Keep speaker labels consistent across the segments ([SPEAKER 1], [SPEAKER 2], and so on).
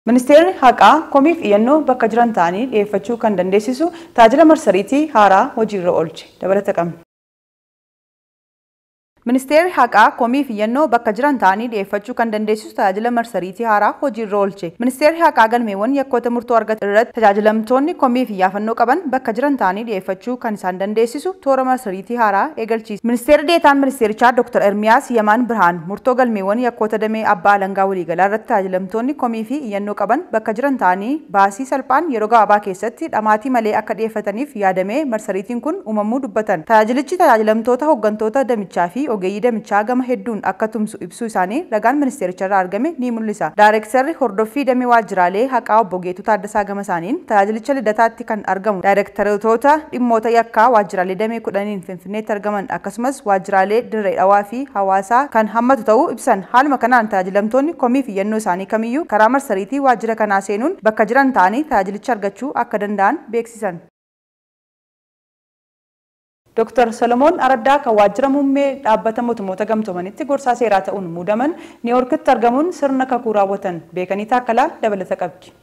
[SPEAKER 1] Ministeerri Haqaa komiif iyyannoo bakka jiran ta'anii dhiyeeffachuu kan dandeessisu tajaajila marsariitii haaraa hojiirra oolche. Dabalata qabna. Ministeerri Haqaa komiif iyyannoo bakka jiran ta'anii dhiyeeffachuu kan dandeessisu tajaajila marsariitii haaraa hojiirra oolche. Ministeerri Haqaa galmeewwan yakkoota murtoo argatan irratti tajaajilamtoonni komiif iyyaafannoo qaban bakka jiran ta'anii dhiyeeffachuu kan isaan dandeessisu toora marsariitii haaraa eegalchiise. Ministeerri Deetaan Ministeerichaa Dr. Ermiyaas Yamaan Birhaan murtoo galmeewwan yakkoota damee abbaa alangaa waliigalaa irratti tajaajilamtoonni komii fi iyyannoo qaban bakka jiran ta'anii baasii salphaan yeroo gabaabaa keessatti dhamaatii malee akka dhiyeeffataniif yaadamee marsariitiin kun uumamuu dubbatan. Tajaajilichi tajaajilamtoota hooggantoota damichaa fi ogeeyyii damichaa gama hedduun akka tumsu ibsuu isaanii ragaan ministeericharraa argame ni mul'isa. Daayirektarri hordoffii damee waajjiraalee haqaa obbo Geetuu Taaddasaa gama isaaniin tajaajilicha Lidataatti kan argamu daayirektaroota dhimmoota yakkaa waajjiraalee damee 10 Finfinneetti argaman akkasumas waajjiraalee Dirree Dhawaa fi Hawaasaa kan hammatu ta'uu ibsan. Haaluma kanaan tajaajilamtoonni komii fi iyyannoo isaanii kamiyyuu karaa marsariitii waajjira kanaa seenuun bakka jiran ta'anii tajaajilicha argachuu akka danda'an beeksisan. Dr. Solomoon Araddaa kan waajjira muummee dhaabbata mootummoota gamtoomanitti gorsaa seeraa ta'uun muudaman Niiwoorkitti argamuun sirna kakuu raawwatan. Beekanii Taakkalaa dabalata qabdi.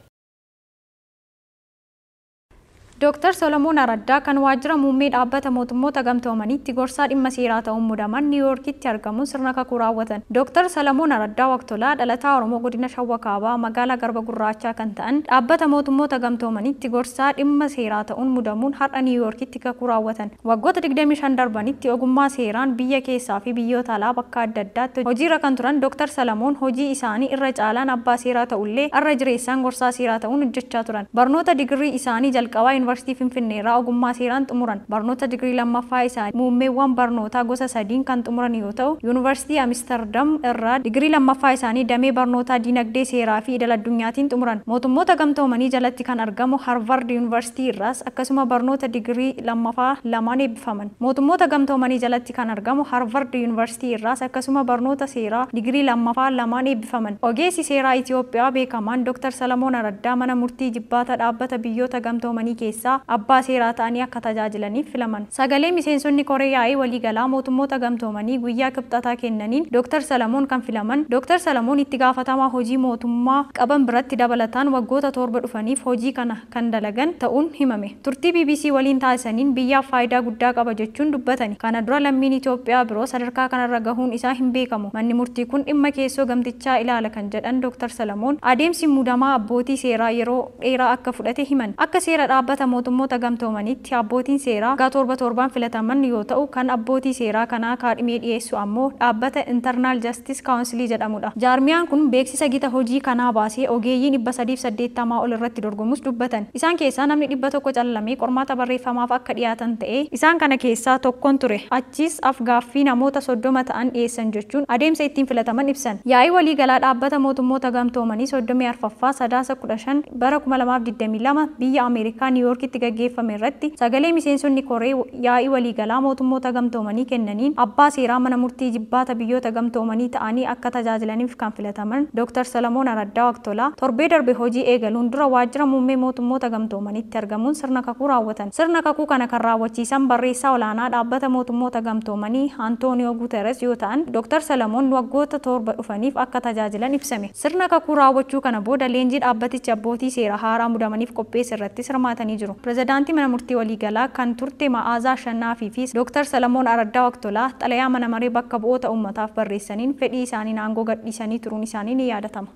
[SPEAKER 2] Dr. Solomoon Araddaa kan waajjira muummee dhaabbata mootummoota gamtoomanitti gorsaa dhimma seeraa ta'uun muudaman Niiwoorkitti argamuun sirna kakuu raawwatan. Dr. Solomoon Araddaa Waqtolaa dhalataa Oromoo godina Shawwa Kaabaa magaalaa Garba Gurraachaa kan ta'an dhaabbata mootummoota gamtoomanitti gorsaa dhimma seeraa ta'uun muudamuun har'a Niiwoorkitti kakuu raawwatan. Waggoota 25 darbanitti ogummaa seeraan biyya keessaa fi biyyoota alaa bakka adda addaatti hojiirra kan turan Dr. Solomoon hojii isaanii irra caalaan abbaa seeraa ta'ullee irra jireessaan gorsaa seeraa ta'uun hojjechaa turan. Barnoota digirii isaanii jalqabaa Yuunivarsiitii Finfinneerraa ogummaa seeraan xumuran. Barnoota digirii lammaffaa isaanii muummeewwan barnootaa gosa 3 kan xumuran yoo ta'u, Yuunivarsiitii Amsterdam irraa digirii lammaffaa isaanii damee barnootaa diinagdee seeraa fi idil addunyaatiin xumuran. Mootummoota gamtoomanii jalatti kan argamu Harvard Yuunivarsiitii irraas akkasuma barnoota digirii lammaffaa lamaan eebbifaman. Mootummoota gamtoomanii jalatti kan argamu Harvard Yuunivarsiitii irraas akkasuma barnoota seeraa digirii lammaffaa lamaan eebbifaman. Ogeessi seeraa Itoophiyaa beekamaan Dr. Solomoon Araddaa mana murtii jibbaata dhaabbata biyyoota gamtoomanii keessaa abbaa seeraa ta'anii akka tajaajilaniif filaman. Sagalee miseensonni koree yaa'ii waliigalaa mootummoota gamtoomanii guyyaa kibxataa kennaniin Dr. Solomoon kan filaman. Dr. Solomoon itti gaafatamaa hojii mootummaa qaban biratti dabalataan waggoota 7 dhufaniif hojii kana kan dalagan ta'uun himame. Turtii BBC waliin taasisaniin biyyaaf faayidaa guddaa qaba jechuun dubbatani. Kana dura lammiin Itoophiyaa biroo sadarkaa kanarra gahuun isaa hin beekamu. Manni murtii kun dhimma keessoo gamtichaa ilaala kan jedhan Dr. Solomoon adeemsi muudamaa abbootii seeraa yeroo dheeraa akka fudhate himan. Akka seera dhaabbata mootummoota gamtoomanitti abbootiin seeraa waggaa 7 filataman yoo ta'u kan abbootii seeraa kanaa kaadhimee dhiyeessu ammoo dhaabbata Internal Justice Council jedhamudha. Jaarmiyaan kun beeksisa gita hojii kanaa baasee ogeeyyiin 380 ol irratti dorgomus dubbatan. Isaan keessaa namni 100 callamee qormaata barreeffamaaf akka dhiyaatan ta'e isaan kana keessaa tokkoon ture. Achis afgaaffii namoota 30 ta'an dhiyeessan jechuun adeemsa ittiin filataman ibsan. Yaa'ii waliigalaa dhaabbata mootummoota gamtoomanii 34ffaa Sadaasa 15 bara 2022 biyya Ameerikaa Niiwoorkitti gaggeeffame irratti sagalee miseensonni koree yaa'ii waliigalaa mootummoota gamtoomanii kennaniin abbaa seeraa mana murtii jibbaata biyyoota gamtoomanii ta'anii akka tajaajilaniif kan filataman Dr. Solomoon Araddaa Waqtolaa torbee darbe hojii eegaluun dura waajjira muummee mootummoota gamtoomanitti argamuun sirna kakuu raawwatan. Sirna kakuu kana kan raawwachiisan barreessaa olaanaa dhaabbata mootummoota gamtoomanii Antooniyoo Guuteres yoo ta'an Dr. Solomoon waggoota 7 dhufaniif akka tajaajilan ibsame. Sirna kakuu raawwachuu kana booda leenjii dhaabbatichi abbootii seeraa haaraa mudamaniif qopheesse irratti hirmaatanii jiru. Pirezidaantii mana murtii waliigalaa kan turte Ma'aazaa Shannaafi fi Dr. Solomoon Araddaa Waqtolaa xalayaa mana maree bakka bu'oota uummataaf barreessaniin fedhii isaanii aangoo gadhiisanii turuun isaanii ni yaadatama.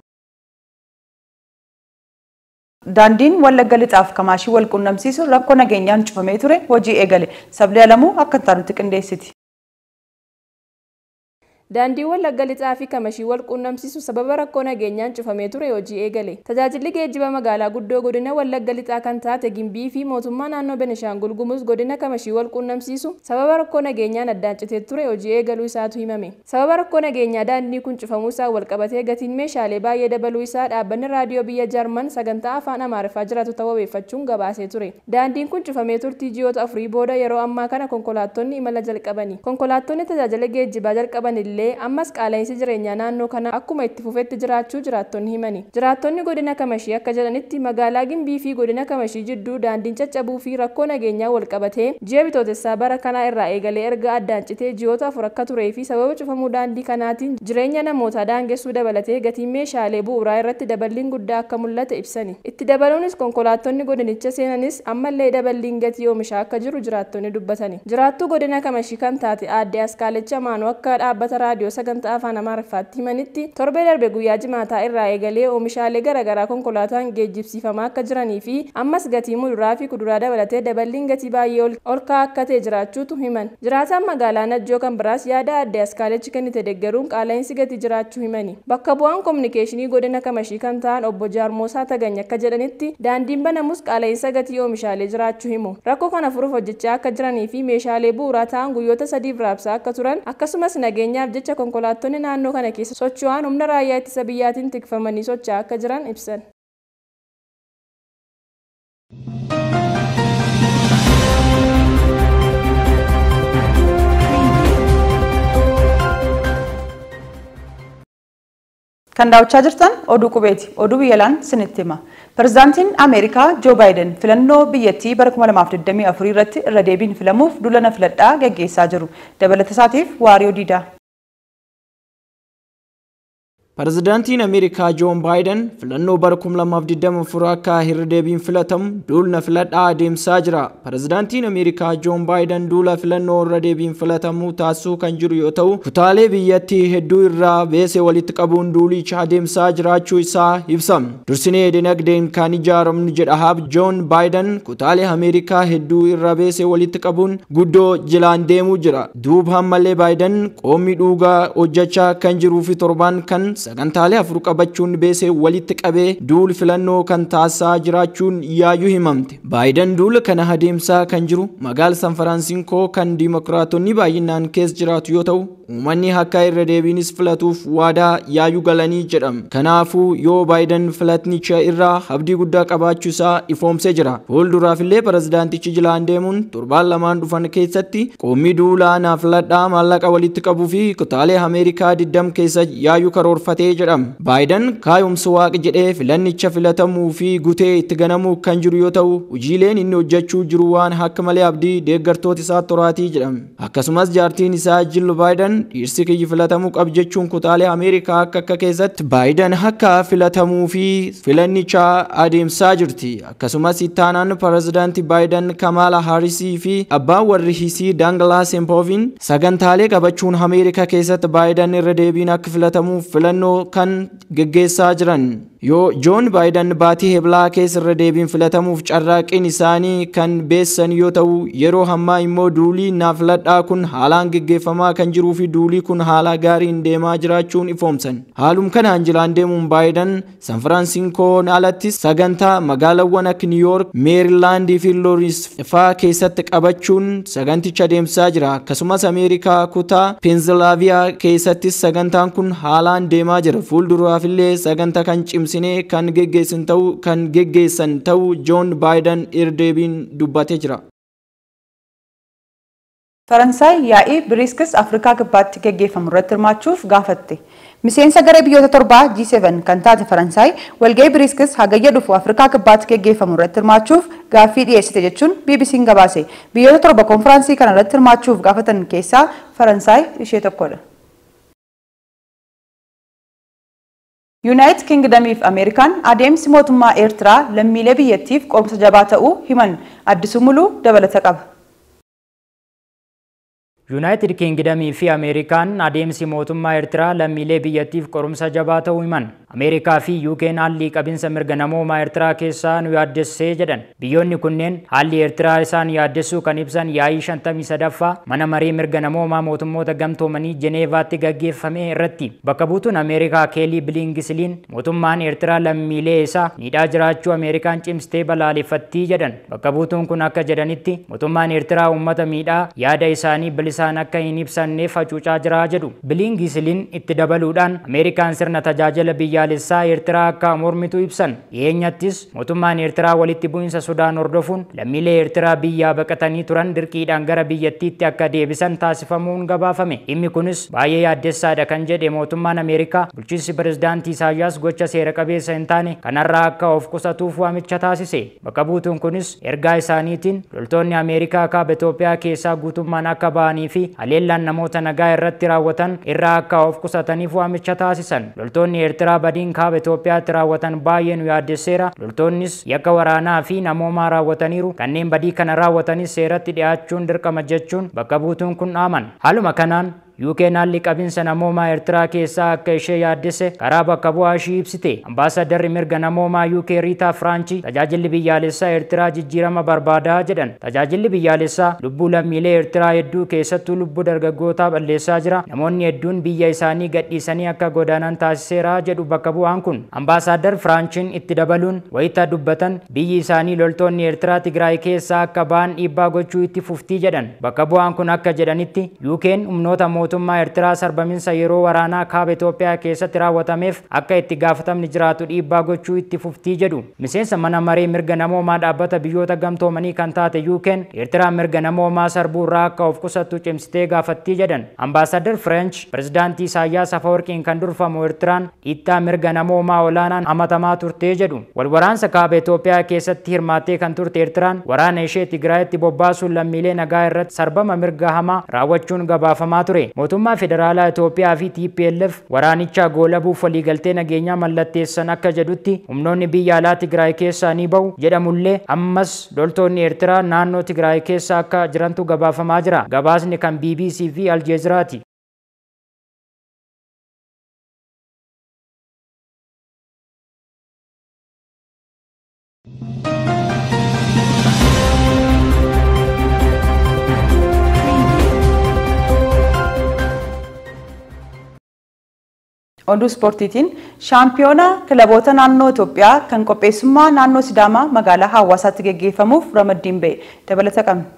[SPEAKER 1] Daandiin Wallagga Lixaaf Kamaashii wal quunnamsiisu rakkoo nageenyaan cufamee ture hojii eegale. Sablee Alamuu akka taanutti qindeessiti.
[SPEAKER 3] Daandii Wallagga Lixaa fi Kamashii wal quunnamsiisu sababa rakkoo nageenyaan cufamee ture hojii eegale. Tajaajilli geejjiba magaalaa guddoo godina Wallagga Lixaa kan taate Gimbii fi mootummaa naannoo Benishaangul Gumuz godina Kamashii wal quunnamsiisu sababa rakkoo nageenyaan addaan citee ture hojii eegaluu isaatu himame. Sababa rakkoo nageenyaa daandii kun cufamuu isaa wal qabatee gatiin meeshaalee baay'ee dabaluu isaa dhaabbanni raadiyoo biyya Jarman sagantaa afaan Amaariffaa jiraatu ta'uu wabeeffachuun gabaasee ture. Daandiin kun cufamee turtii ji'oota 4 booda yeroo ammaa kana konkolaattonni imala jalqabani. Konkolaattonni tajaajila geejjibaa jalqaban illee illee ammas qaala'insi jireenyaa naannoo kana akkuma itti fufetti jiraachuu jiraattonni himani. Jiraattonni godina Kamashii akka jedhanitti magaalaa Gimbii fi godina Kamashii jidduu daandiin caccabuu fi rakkoo nageenyaa wal qabatee ji'a bitootessaa bara kanaa irraa eegalee erga addaan citee ji'oota 4 akka turee fi sababa cufamuu daandii kanaatiin jireenya namootaa daangessuu dabalatee gatiin meeshaalee bu'uuraa irratti daballiin guddaa akka mul'ate ibsani. Itti dabaluunis konkolaattonni godinicha seenanis ammallee daballiin gatii oomishaa akka jiru jiraattonni dubbatani. Jiraattuu godina Kamashii kan taate aadde Askaalecha Maanuu akka dhaabbata raadiyoo sagantaa afaan Amaariffaatti himanitti torbee darbe guyyaa jimaataa irraa eegalee oomishaalee garaagaraa konkolaataan geejjibsiifamaa akka jiranii fi ammas gatii muduraa fi kuduraa dabalatee daballiin gatii baay'ee ol ka'aa akka ta'e jiraachuutu himan. Jiraataan magaalaa Najjoo kan biraas yaada aadde Askaalechi kennite deeggaruun qaala'insi gatii jiraachuu himani. Bakka bu'aan kominikeeshinii godina Kamashii kan ta'an obbo Jaarmoosaa Tagany akka jedhanitti daandiin banamus qaala'insa gatii oomishaalee jiraachuu himu. Rakkoo kana furuuf hojjechaa akka jiranii fi meeshaalee bu'uuraa ta'an guyyoota 3 raabsaa akka turan akkasumas nageenyaaf jecha konkolaattonni naannoo kana keessa socho'an humna raayyaa ittisa biyyaatiin tikfamanii socho'aa akka jiran ibsan.
[SPEAKER 1] Kan daawwachaa jirtan oduu qubeeti. Oduu biyyalaan sinitti hima. Pirezidaantiin Ameerikaa Joo Baayiden filannoo biyyattii bara 2024 irratti irra deebiin filamuuf duula na filadhaa gaggeessaa jiru. Dabalata isaatiif Waariyoo Diidaa.
[SPEAKER 4] Pirezidaantiin Ameerikaa Joon Baayiden filannoo bara 2024 akka irra deebiin filatamu duula filadhaa adeemsaa jira. Pirezidaantiin Ameerikaa Joon Baayiden duula filannoo irra deebiin filatamu taasisuu kan jiru yoo ta'u, kutaalee biyyattii hedduu irraa beesee walitti qabuun duulicha adeemsaa jiraachuu isaa ibsama. Dursinee dinagdeen kan ijaaramnu jedha Haab Joon Baayiden kutaalee Ameerikaa hedduu irraa beesee walitti qabuun guddoo jilaan deemuu jira. Duuba ammallee Baayiden qoomii dhugaa hojjechaa kan jiruu fi torban kan sagantaalee 4 qabachuun beesee walitti qabee duul filannoo kan taasisaa jiraachuun yaayyuu himamte. Baayiden duula kana adeemsaa kan jiru magaala San Firaansiskoo kan diimokiraatonni baay'inaan keessa jiraatu yoo ta'u, uummanni akka irra deebiinis filatuuf waadaa yaayyuu galanii jedhama. Kanaafuu yoo Baayiden filatnicha irraa abdii guddaa qabaachuu isaa ifoomsee jira. Fuulduraafillee pirezidaantichi jilaan deemuun torbaan 2 dhufan keessatti qoomii duulaa na filadhaa maallaqa walitti qabuu fi kutaalee Ameerikaa 20 keessa yaayyuu karoorfatee jedhama. Baayiden kaayumsa waaqa jedhee filannicha filatamuu fi gutee itti ganamuu kan jiru yoo ta'u, hojiileen inni hojjechuu jiru waan akka malee abdii deeggartoota isaa toraatii jedhama. Akkasumas jaartiin isaa Jill Baayiden dhiirsi kiyyi filatamuu qab jechuun kutaalee Ameerikaa akka keessatti Baayiden akka filatamuu fi filannicha adeemsaa jirti. Akkasumas ittaanaan pirezidaantii Baayiden Kamala Harrisii fi abbaan warri hisii Douglas Emhoffin sagantaalee qabachuun Ameerikaa keessatti Baayiden irra deebiin akka filatamuuf filannoo kan geggeessaa jiran. Yoo Joon Baayiden baatii Heblaa keessa irra deebiin filatamuuf carraaqqiin isaanii kan beessan yoo ta'u, yeroo ammaa immoo duulii na filadhaa kun haalaan geggeeffamaa kan jiruu fi duulii kun haala gaariin deemaa jiraachuun ifoomsan. Haalum kanaan jilaan deemuun Baayiden San Firaansiskoon alatti sagantaa magaalaawwan akka Niw Yoork, Meerilaandii fi Looris fa'aa keessatti qabachuun saganticha adeemsaa jira. Akkasumas Ameerikaa kutaa Peensilvaaviyaa keessattis sagantaan kun haalaan deemaa jira. Fuulduraafillee sagantaa kan cimsinee kan geggeessan ta'uu Joon Baayiden irra deebiin dubbatee jira.
[SPEAKER 1] Faransaay yaa'ii Biriiskis Afrikaa Kibbaatti gaggeeffamu irratti hirmaachuuf gaafatte. Miseensa garee biyyoota torbaa G7 kan taate Faransaay walga'ii Biriiskis hagayya dhufu Afrikaa Kibbaatti gaggeeffamu irratti hirmaachuuf gaaffii dhiyeessite jechuun BBC'n gabaase. Biyyoota torba konfiraansii kana irratti hirmaachuuf gaafatan keessaa Faransaay ishee tokkodha. Yuunaayitid Kingdamii fi Ameerikaan adeemsi mootummaa Eertiraa lammiilee biyyattiif qorumsa jabaa ta'uu himan. Addisuu Muluu dabalata qaba.
[SPEAKER 5] Yuunaayitid Kingdamii fi Ameerikaan adeemsi mootummaa Eertiraa lammiilee biyyattiif qorumsa jabaa ta'uu himan. Ameerikaa fi UK'n haalli qabinsa mirga namoomaa Eertiraa keessaa nu yaaddessee jedhan. Biyyoonni kunneen haalli Eertiraa isaan yaaddessuu kan ibsan yaa'ii 53ffaa mana marii mirga namoomaa mootummoota gamtoomanii Jeneevaatti gaggeeffame irratti. Bakka buutuun Ameerikaa Keelii Bilingisliin mootummaan Eertiraa lammiilee isaa miidhaa jiraachuu Ameerikaan cimsitee balaaleffattii jedhan. Bakka buutuun kun akka jedhanitti mootummaan Eertiraa uummata miidhaa yaada isaanii bilisaan bilisaan akka hin ibsanneef hacuucaa jira jedhu. Bilingisiliin itti dabaluudhaan Ameerikaan sirna tajaajila biyyaalessaa Eertiraa akka mormitu ibsan. Dhiyeenyattis mootummaan Eertiraa walitti bu'insa Sudaan hordofuun lammiilee Eertiraa biyyaa baqatanii turan dirqiidhaan gara biyyattiitti akka deebisan taasifamuun gabaafame. Dhimmi kunis baay'ee yaaddessaadha kan jedhe mootummaan Ameerikaa bulchiinsi pirezidaantii Isaayyaas gocha seera qabeessa hin taane kanarraa akka of qusatuuf waamicha taasise. Bakka buutuun kunis ergaa isaaniitiin loltoonni Ameerikaa kaaba Itoophiyaa keessaa guutummaan akka ba'anii fi haleellaan namoota nagaa irratti raawwatan irraa akka of qusataniif waamicha taasisan. Loltoonni Eertiraa badiin kaaba Itoophiyaatti raawwatan baay'ee nu yaaddesseera. Loltoonnis yakka waraanaa fi namoomaa raawwataniiru. Kanneen badii kana raawwatanis seeratti dhiyaachuun dirqama jechuun bakka buutuun kun dhaaman. Haaluma kanaan UK'n haalli qabinsa namoomaa Eertiraa keessaa akka ishee yaaddesse karaa bakka bu'aa ishii ibsite. Ambaasadarri mirga namoomaa UK Riitaa Firaanchi tajaajilli biyyaalessaa Eertiraa jijjiirama barbaadaa jedhan. Tajaajilli biyyaalessaa lubbuu lammiilee Eertiraa hedduu keessattuu lubbuu dargaggootaa balleessaa jira. Namoonni hedduun biyya isaanii gadhiisanii akka godaanan taasiseera jedhu bakka bu'aan kun. Ambaasadar Firaanchiin itti dabaluun wayita dubbatan biyyi isaanii loltoonni Eertiraa Tigraay keessaa akka ba'an dhiibbaa gochuu itti fuftii jedhan. Bakka bu'aan kun akka jedhanitti UK'n humnoota mootummaa Eertiraa sarbaminsa yeroo waraanaa kaaba Itoophiyaa keessatti raawwatameef akka itti gaafatamni jiraatu dhiibbaa gochuu itti fuftii jedhu. Miseensa mana maree mirga namoomaa dhaabbata biyyoota gamtoomanii kan taate UK'n Eertiraa mirga namoomaa sarbuu irraa akka of qusattu cimsitee gaafattii jedhan. Ambaasadar French pirezidaantii Isaayyaas Afawarqiin kan durfamu Eertiraan dhiittaa mirga namoomaa olaanaan hamatamaa turtee jedhu. Walwaraansa kaaba Itoophiyaa keessatti hirmaattee kan turte Eertiraan waraana ishee Tigraayitti bobbaasuun lammiilee nagaa irratti sarbama mirga hamaa raawwachuun gabaafamaa ture. Mootummaa Federaalaa Itoophiyaa fi TPLF waraanicha goolabuuf waliigaltee nageenyaa mallatteessan akka jedhutti humnoonni biyya alaa Tigraay keessaa ni ba'u jedhamullee ammas loltoonni Eertiraa naannoo Tigraay keessa akka jirantu gabaafamaa jira. Gabaasni kan BBC fi Aljeeziraati.
[SPEAKER 1] Oduu ispoortiitiin shaampiyoona kilaboota naannoo Itoophiyaa kan qopheessummaa naannoo Sidaamaa magaalaa Hawaasaatti geggeeffamuuf ramaddiin ba'e dabalata qabna.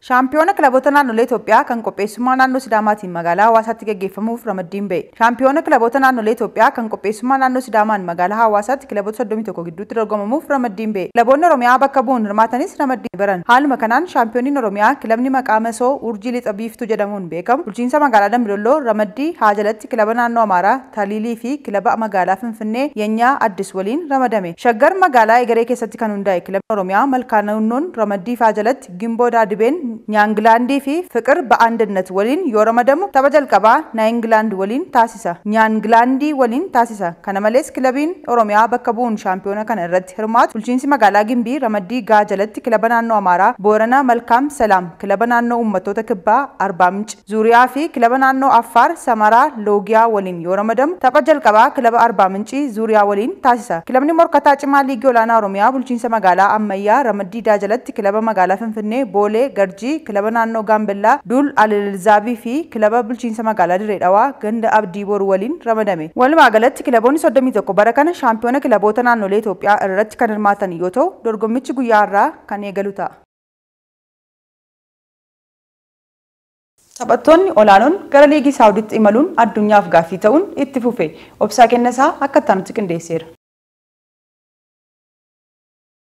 [SPEAKER 1] Shaampiyoona kilaboota naannolee Itoophiyaa kan qopheessummaa naannoo Sidaamaatiin magaalaa Hawaasaatti geggeeffamuuf ramaddiin ba'e. Shaampiyoona kilaboota naannolee Itoophiyaa kan qopheessummaa naannoo Sidaamaan magaalaa Hawaasaatti kilaboota 31 gidduutti dorgomamuuf ramaddiin ba'e. Kilaboonni Oromiyaa bakka bu'uun hirmaatanis ramaddii baran. Haaluma kanaan shaampiyooniin Oromiyaa kilabni maqaa Masoo Urjii Lixa Biiftuu jedhamuun beekamu bulchiinsa magaalaa Dambidolloo ramaddii haa jalatti kilaba naannoo Amaaraa Taliilii fi kilaba magaalaa Finfinnee Yenyaa Addis waliin ramadame. Shaggar magaalaa Egeree keessatti kan hundaa'e kilabni Oromiyaa Malkaa Naannoon ramaddii faa jalatti Gimboo Daadibeen Nyaangilaandii fi Fiqir Ba'aandinat waliin yoo ramadamu tapha jalqabaa Naayingilaand waliin taasisa. Nyaangilaandii waliin taasisa. Kana malees kilabiin Oromiyaa bakka bu'uun shaampiyoona kana irratti hirmaatu bulchiinsi magaalaa Gimbii ramaddii Gaa jalatti kilaba naannoo Amaaraa Boorana Malkaam Salaam, kilaba naannoo Uummattoota Kibbaa Arbaa Minch, Zuuriyaa fi kilaba naannoo Affaar Samaraa Loogiyaa waliin yoo ramadamu tapha jalqabaa kilaba Arbaa Mincii Zuuriyaa waliin taasisa. Kilabni morkataa cimaa liigii olaanaa Oromiyaa bulchiinsa magaalaa Ammayyaa ramaddii Daa jalatti kilaba magaalaa Finfinnee Boolee Garjii, kilaba naannoo Gaambellaa Dul Alilzaabii fi kilaba bulchiinsa magaalaa Dirree Dhawaa ganda Abdii Boru waliin ramadame. Walumaa galatti kilaboonni 31 bara kana shaampiyoona kilaboota naannolee Itoophiyaa irratti kan hirmaatan yoo ta'u dorgommichi guyyaa har'aa kan eegalu ta'a. Taphattoonni olaanoon gara liigii Saawudiitti imaluun addunyaaf gaaffii ta'uun itti fufe. Obsaa Kennasaa akka itti qindeesseera.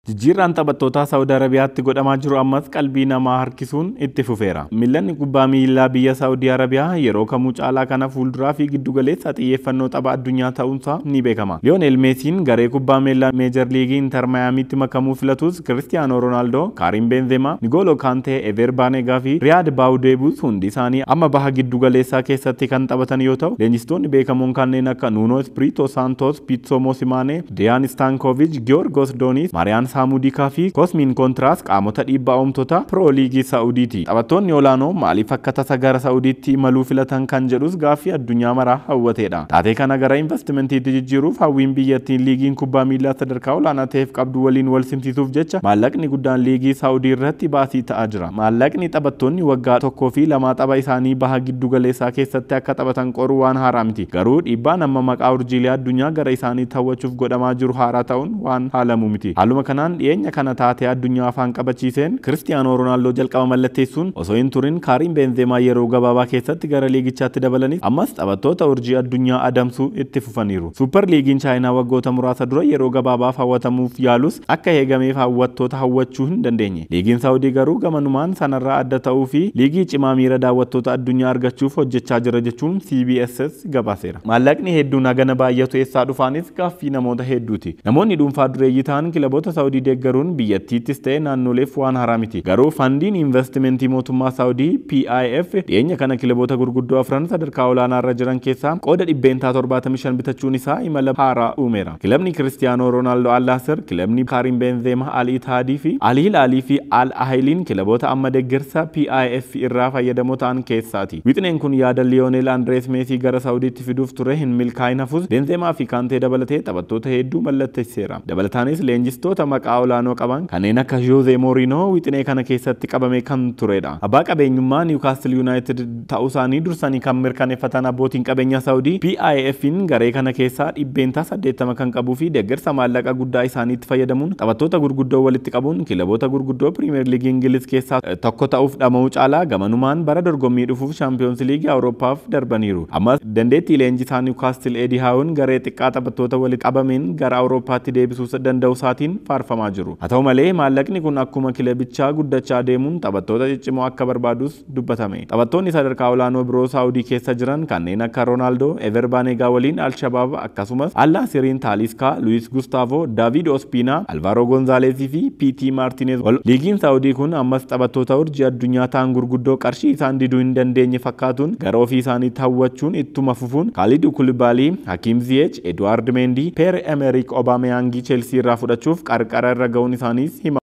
[SPEAKER 6] Jijjiirraan taphattoota Saawud Arabiyaatti godhamaa jiru ammas qalbii namaa harkisuun itti fufeera. Millanni kubbaa miilaa biyya Saawudii Arabiyaa yeroo kamuu caalaa kana fuulduraa fi giddugaleessa xiyyeeffannoo tapha addunyaa ta'uunsaa ni beekama. Liyoonel Meesiin garee kubbaa miilaa meejar liigii Inter Mayaamiitti makamuu filatus Kiristiyaanoo Roonaaldoo, Kaarim Benzema, Nigolo Kaantee, Ever Banegaa fi Riyaad Baawudeebuus hundi isaanii amma baha giddugaleessaa keessatti kan taphatan yoo ta'u, leenjistoonni beekamoon kanneen akka Nuno Espirito Santos, Pitso Mosimane, Dejan Stankovic, Giorgos Donis, Mariyaan Saamudikaa fi Kosmiin Kontiraas qaamota dhiibbaa uumtoota Piroo Liigii Saa'udiiti. Taphattoonni olaanoo maaliif akka tasa gara Saa'udiitti imaluu filatan kan jedhus gaaffii addunyaa maraa hawwateedha. Taatee kana gara investimentiitti jijjiiruuf hawwiin biyyattiin liigiin kubbaa miilaa sadarkaa olaanaa ta'eef qabdu waliin wal simsiisuuf jecha maallaqni guddaan liigii Saa'udii irratti baasii ta'aa jira. Maallaqni taphattoonni waggaa 1 fi 2 tapha isaanii baha giddu galeessaa keessatti akka taphatan qoruu waan haaraa miti. Garuu dhiibbaan amma maqaa urjiilee addunyaa gara isaanii hawwachuuf godhamaa jiru haaraa ta'uun waan haalamu miti. Haaluma kanaan Chaayinaan dhiyeenya kana taatee addunyaa afaan qabachiiseen Kiristiyaanoo Roonaaldoo jalqaba mallatteessuun osoo hin turin Kaariim Beenzeemaa yeroo gabaabaa keessatti gara liigichaatti dabalanis ammas taphattoota urjii addunyaa adamsuu itti fufaniiru. Suupper Liigiin Chaayinaa waggoota muraasa dura yeroo gabaabaaf hawwatamuuf yaalus akka eegameef hawwattoota hawwachuu hin dandeenye. Liigiin Saawudii garuu gamanumaan sanarraa adda ta'uu fi liigii cimaa miira daawwattoota addunyaa argachuuf hojjechaa jira jechuun CBSS gabaaseera. Maallaqni hedduun hagana baay'atu eessaa dhufaanis gaaffii namoota hedduuti. Namoonni dhuunfaa dureeyyii ta'an kilaboota Saawudii deeggaruun biyyattiittis ta'e naannoleef waan haaraa miti. Garuu fandiin investimentii mootummaa Saawudii PIF dhiyeenya kana kilaboota gurguddoo afran sadarkaa olaanaa irra jiran keessaa qooda 75% bitachuun isaa imala haaraa uumeera. Kilabni Kiristiyaanoo Roonaaldoo Al Nassr, kilabni Karim Benzema Al Ittihad fi Al Hilal fi Al Ahliin kilaboota amma deeggarsa PIF irraa fayyadamoo ta'an keessaati. Wixineen kun yaada Liyoonel Andrees Meesii gara Saawudiitti fiduuf ture hin milkaa'in hafus Benzema fi Kaantee dabalatee taphattoota hedduu mallatteesseera. Dabalataanis leenjistoota maqaa olaanoo qaban kanneen akka Jose Mourinho wixinee kana keessatti qabame kan turedha. Abbaa qabeenyummaa Newcastle United ta'uu isaanii dursanii kan mirkaneeffatan abbootiin qabeenyaa Saawudii PIF'n garee kana keessaa 80% kan qabuu fi deeggarsa maallaqa guddaa isaaniitti fayyadamuun taphattoota gurguddoo walitti qabuun kilaboota gurguddoo Piriimeer Liigii Ingiliz keessaa tokko ta'uuf dhama'uu caalaa gamanumaan bara dorgommii dhufuuf Shaampiyoons Liigii Awurooppaaf darbaniiru. Ammas dandeettii leenjisaa Newcastle Eddie Howe garee xiqqaa taphattoota walitti qabameen gara Awurooppaatti deebisuu danda'u isaatiin faarfamaa jiru. Haa ta'u malee maallaqni kun akkuma kilabichaa guddachaa deemuun taphattoota ciccimoo akka barbaadus dubbatame. Taphattoonni sadarkaa olaanoo biroo Saawudii keessa jiran kanneen akka Roonaaldoo, Ever Banega waliin Al-Shabaab akkasumas Al Nassriin Taaliskaa, Luis Gustavo, David Ospina, Alvaro Gonzalez fi Piti Martinez. Liigiin Saawudii kun ammas taphattoota urjii addunyaa ta'an gurguddoo qarshii isaan diduu hin dandeenye fakkaatuun gara ofii isaaniitti hawwachuun ittuma fufuun Khalid Koulibaly, Hakim Ziyech, Edouard Mendy, Pierre Emerick Aubameyang Chelsea irraa fudhachuuf qarqara irra ga'uun isaaniis hima.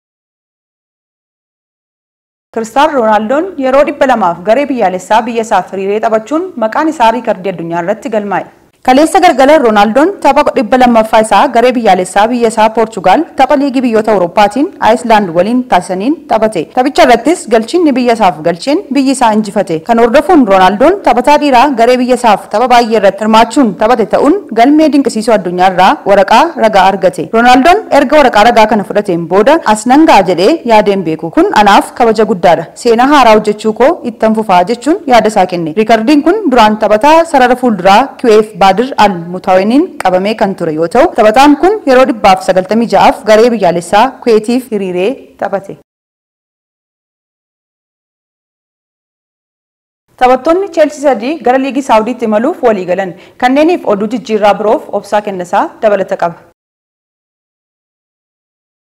[SPEAKER 1] Kiristiyaanoo Roonaaldoo yeroo 200 garee biyyaalessaa biyya isaaf hiriiree taphachuun maqaan isaa riikardii addunyaa irratti galmaa'e. Kaleessa galgala Roonaaldoo tapha 200ffaa isaa garee biyyaalessaa biyya isaa Poorchugaal tapha liigii biyyoota Awurooppaatiin Ayislaand waliin taasisaniin taphate. Taphicha irrattis galchiinni biyya isaaf galcheen biyyi isaa injifate. Kan hordofuun Roonaaldoo taphataa dhiiraa garee biyya isaaf tapha baay'ee irratti hirmaachuun taphate ta'uun galmee dinqisiisoo addunyaa irraa waraqaa ragaa argate. Roonaaldoo erga waraqaa ragaa kana fudhateen booda as nan ga'a jedhee yaadeen beeku. Kun anaaf kabaja guddaadha. Seenaa haaraa hojjechuu koo ittan fufaa jechuun yaada isaa kenne. Riikardiin kun duraan taphataa sarara fuulduraa QF Badir Al Mutaweniin qabamee kan ture yoo ta'u taphataan kun yeroo 196 garee biyyaalessaa Kuweetiif hiriiree taphate. Taphattoonni Cheelsii sadii gara liigii Saawudiitti imaluuf walii galan. Kanneeniif oduu jijjiirraa biroof obsaa kennasaa dabalata qaba.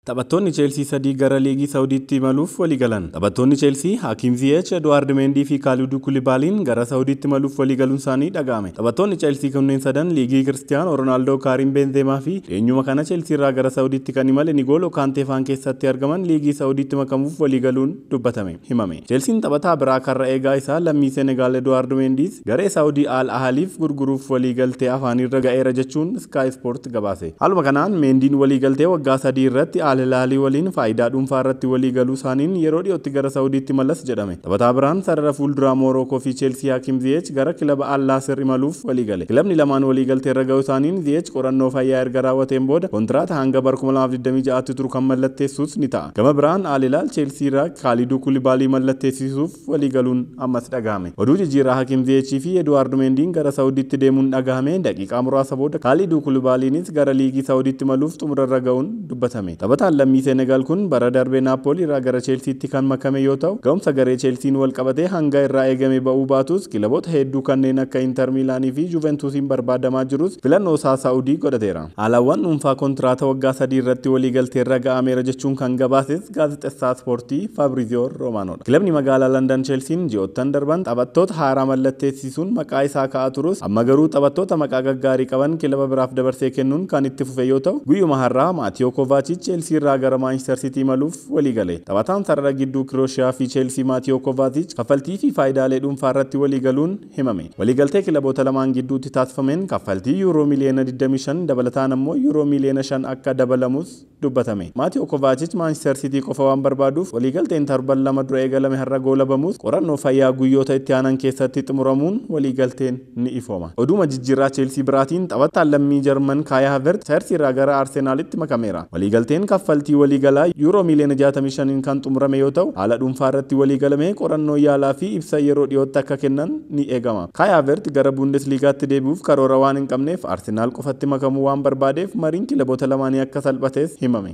[SPEAKER 6] Taphattoonni Cheelsii sadii gara liigii Saawudiitti imaluuf walii galan. Taphattoonni Cheelsii Hakim Ziyech, Edouard Mendy fi Kalidou Koulibaly'n gara Saawudiitti imaluuf walii galuun isaanii dhaga'ame. Taphattoonni Cheelsii kunneen sadan liigii Kiristiyaanoo Roonaaldoo, Karim Benzema fi eenyuma kana Cheelsii irraa gara Saawudiitti kan imale Nigolo Kaantee faan keessatti argaman liigii Saawudiitti makamuuf walii galuun dubbatame himame. Cheelsiin taphataa biraa karra eegaa isaa lammii Senegaal Edouard Mendy's garee Saawudii Al Ahliif gurguruuf walii galtee afaanirra ga'eera jechuun Sky Sport gabaase. Haaluma kanaan Mendy'n walii galtee waggaa 3 irratti Al Hilaalii waliin faayidaa dhuunfaa irratti walii galuu isaaniin yeroo dhiyootti gara Saawudiitti malas jedhame. Taphataa biraan sarara fuulduraa Moorookoo fi Cheelsii Hakim Ziyech gara kilaba Al Nassr imaluuf walii gale. Kilabni lamaan walii galtee irra ga'uu isaaniin Ziyech qorannoo fayyaa erga raawwateen booda kontiraata hanga bara 2026tti turu kan mallatteessus ni ta'a. Gama biraan Al Hilal Cheelsii irraa Kalidou Koulibaly mallatteessisuuf walii galuun ammas dhagahame. Oduu jijjiirraa Hakim Ziyech fi Edouard Mendy'n gara Saawudiitti deemuun dhagahame daqiiqaa muraasa booda Kalidou Koulibalynis gara liigii Saawudiitti imaluuf xumura irra ga'uun dubbatame. Taphataan lammii Senegaal kun bara darbee Naapoolii irraa gara Cheelsiitti kan makame yoo ta'u ga'umsa garee Cheelsiin wal qabatee hanga irraa eegame ba'uu baatus kilaboota hedduu kanneen akka Inter Miilaanii fi Juventusiin barbaadamaa jirus filannoo isaa Saawudii godhateera. Haalawwan dhuunfaa kontiraata waggaa 3 irratti walii galtee irra ga'ameera jechuun kan gabaases gaazexessaa ispoortii Fabrizio Romanoodha. Kilabni magaalaa London Cheelsiin ji'oottan darban taphattoota haaraa mallatteessisuun maqaa isaa ka'aa turus amma garuu taphattoota maqaa gaggaarii qaban kilaba biraaf dabarsee kennuun kan itti fufe yoo ta'u guyyuma har'aa Maatiyoo Kovacic Cheelsii irraa gara Manchester City imaluuf walii gale. Taphataan sarara gidduu Kirooshiyaa fi Cheelsii Maatiyoo Kovacic kaffaltii fi faayidaalee dhuunfaa irratti walii galuun himame. Waliigaltee kilaboota lamaan gidduutti taasifameen kaffaltii yuuroo miliyoona 25 dabalataan ammoo yuuroo miliyoona 5 akka dabalamus dubbatame. Maatiyoo Kovacic Manchester City qofa waan barbaaduuf waliigalteen torban 2 dura eegalame har'a goolabamus qorannoo fayyaa guyyoota itti aanan keessatti xumuramuun waliigalteen ni ifooma. Oduma jijjiirraa Cheelsii biraatiin taphataan lammii Jarman Kai Havertz Chelsea irraa gara Arsenaalitti makameera. Waliigalteen kaffaltii waliigalaa yuuroo miiliyoona 65 kan xumurame yoo ta'u, haala dhuunfaa irratti waliigalame qorannoo yaalaa fi ibsa yeroo dhiyootti akka kennan ni eegama. Kai Havertz gara Bundesliigaatti deebi'uuf karoora waan hin qabneef Arsenaal qofatti makamuu waan barbaadeef mariin kilaboota lamaanii akka salphates himame.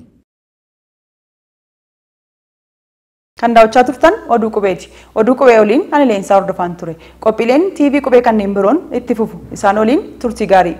[SPEAKER 1] Kan daawwachaa turtan Oduu Qubeeti. Oduu Qubee waliin ani Leensaa Hordofaan ture. Qophiileen TV Qubee kanneen biroon itti fufu. Isaan waliin turtii gaarii.